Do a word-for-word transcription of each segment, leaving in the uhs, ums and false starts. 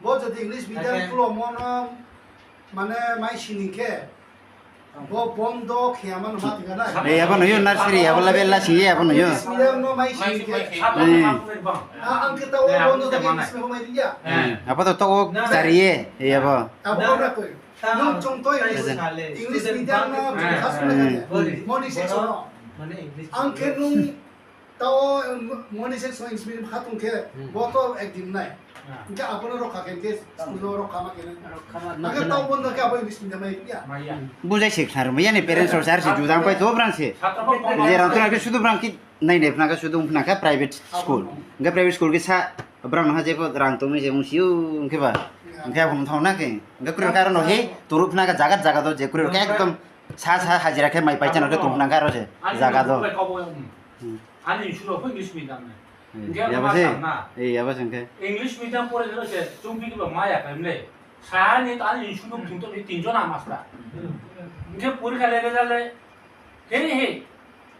Bo jodi English medium khulomo no, mane, mai sini khe, bo bondo khe ama no ma tong nai. Ei, abo no yo nursery, abo level la sing ye, abo no yo. English medium no mai sini khe. Ang khe taoh wo bondo khe English medium mai ri ya. Abo to taoh wo chari ye, ei abo. Abo no koi. Nung chung to English, English medium no chung khas na khe. Morning section no. Ang khe nung Taoh, morning section English medium kha tong khe, bo to ek din nai. Hing khe abo no rokha khe, hing khe school no rokha ma khe nai. Hing khe taoh bondo khe abo English medium mai ya. Bujai se khna rwmai ya ni parents rao se, ar se juda pai to brang se. Je rang tong khe sudu brang khe nai nai phna khe sudu phna khe private school. Hing khe private school khe sa brang no ha je pho rang tong mi se ong si ou hing khe ba. Hing khe abo no thang na khe. Hing khe kuri rao khe aro no he turu phna khe jaga jaga do je kuri rao khe ekdom sa sa hajira khe mai pai chano khe tong phna khe aro se jaga do. Ani insung rao pho English medium nai. Hing khe abo se, ei, abo se hing khe. English medium pore rao se chung phi ba ma ya khe mle. Sa ni to ani insung rao thung to ni tin jona master. Hing khe porikha le result le, he he,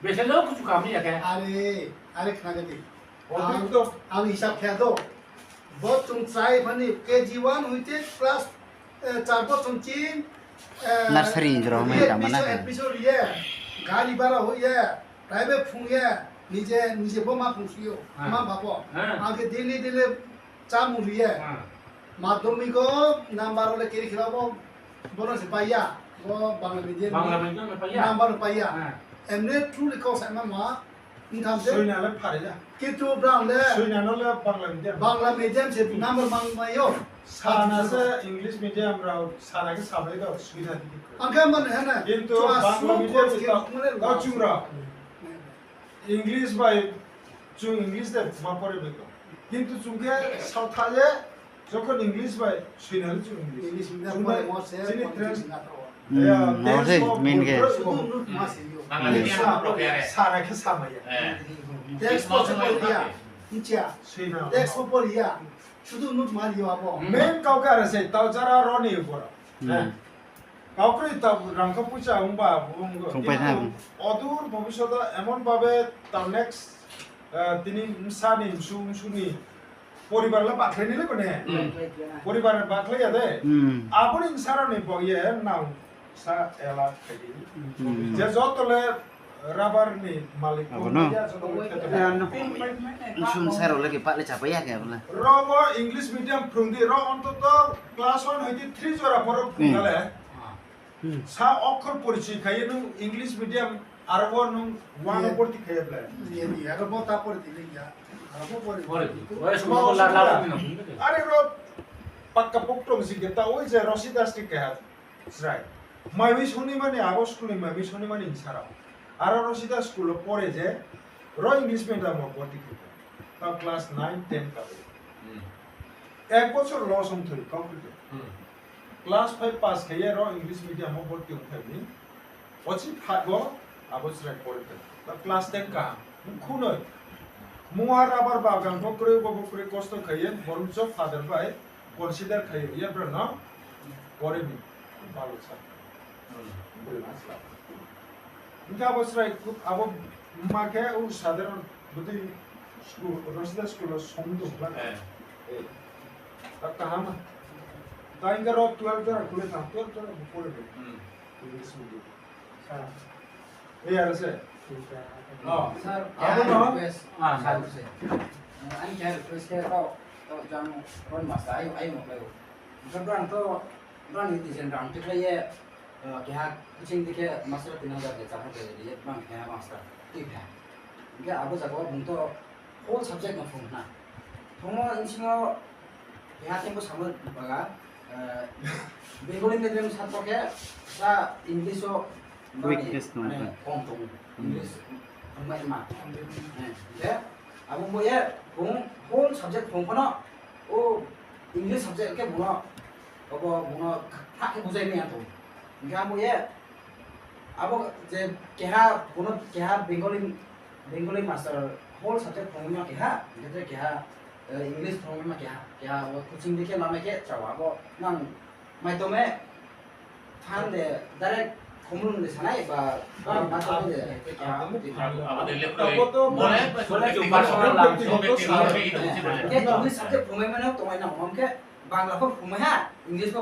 bese lo kuchu kam ya khe. Are, are khna khe di. Ang, ang hisab khe do. Bo chung chrai phani K G one hoite class, eh, char bochor chin, eh, nursery jora mai tama na khe. Admission ri ye, gari bhara hoih ye, private phung ye, nije, nije bo ma phung si ou, ma bapho. Ang khe daily, daily chámung ri ye. Madhyamik o number o le keri khela bo, bo no se pai ya, bo Bangla medium ni number no pai ya. Emne truly kau sa ma ma, Btham se. Soina le phari ya. Kintu brang le. Soina no le Bangla medium. Bangla medium se number mang mai yo. Sana se English medium rao, sana khe samai do, soina di. Ang khe man hana. Kintu Bangla medium se tao chung rao. English bai, chung English de ma pore bai tong. Kintu chung khe saotha ye, jokhon English bai, soina le chung English. English medium pore mo se, chini trans- Abo se main khe. Sudu note ma se yo. Sana khe samai ya. Text bo se pori ya. Nchia. Text bo pori ya. Sudu note ma yo abo. Main kau khe are se, tao jara ro ni boro. Kau kroi tao rang kha poicha ong ba, ong go. Kintu odur bhobishyot o emon bhabe tao next, eh, tini bsa ni, bsu, bsu ni poribar le bakhlai ni le bo ne. Poribar bakhlai ya de. Abo ni bsa rao ni bo ye nang sa ela khai di. Je joto le rubber ni malik abo no. Bsu bsa rao le khe pah le chapai ya khe abo le. Ro bo English medium phrung di, ro ontoto class one hoite three jora poro phrung ya le. Sa okhor porichoi khai ye nung English medium aro bo nung one o porti khai ye ble. Are ro pakka poktom si khe ta oi je Rosida Street keha chrai. Maimui songni mani abo school ni maimui songni mani bsa rao. Aro Rosida school o pore je ro English medium o porti khai. Ta class nine, ten ka. Ek bochor loss ong thoi kau khe. Class five pass khai ye ro English medium o borti ong phai ni. Ochi five o abo chrai pore phai. Ta class ten kaham. Khunoi. Mua rubber bagan bo kroi, bo bo kroi kosto khai ye, borom cho father bai consider khai ye, ye brao no pore ni. Balo sa. Hing khe abo chrai, abo ma khe o father bodei school, Rosida school o song tong la. Ta kaham. Ta hing khe ro twelve jora khule tang, twelve jora bo pore ni. English medium. Sa. Ei, aro se. Sir, abo no? Request. Sir, se. Ani khe request khe to, to jang ron master ayo, ayo mo khe o. Hing khe brang to, brang ni design rang tikhlai ye, eh, keha coaching dikhe master tin hajar de, char hajar de, ye brang keha master. Tui pha. Hing khe abo jaga o bung to whole subject no phrung na. Phrungmo bsing o keha thengbo samo baga, eh, Bengali medium satro khe sa English o mane, weakness tong mane kha. Kom tong. English wngmai ma. Eh, khe abo bo ye bung whole subject phrung pho no, o English subject khe bung no, obo bung no kha khe bujai mai ya tong. Hing khe abo ye Abo je keha, bono keha Bengali, Bengali master whole subject phrungma keha, hingkhe je keha, eh, English phrungma keha, keha abo coaching dei khe lamai khe chao abo nang mai tome phan de direct khomlung de sanai ba, ba ma tome de, keha abo de. Abo de lepro. Abo to bole, bole personal lang. Ke English subject phrungmai mano tongmai nang mom khe, Bangla pho phrungmai ha, English pho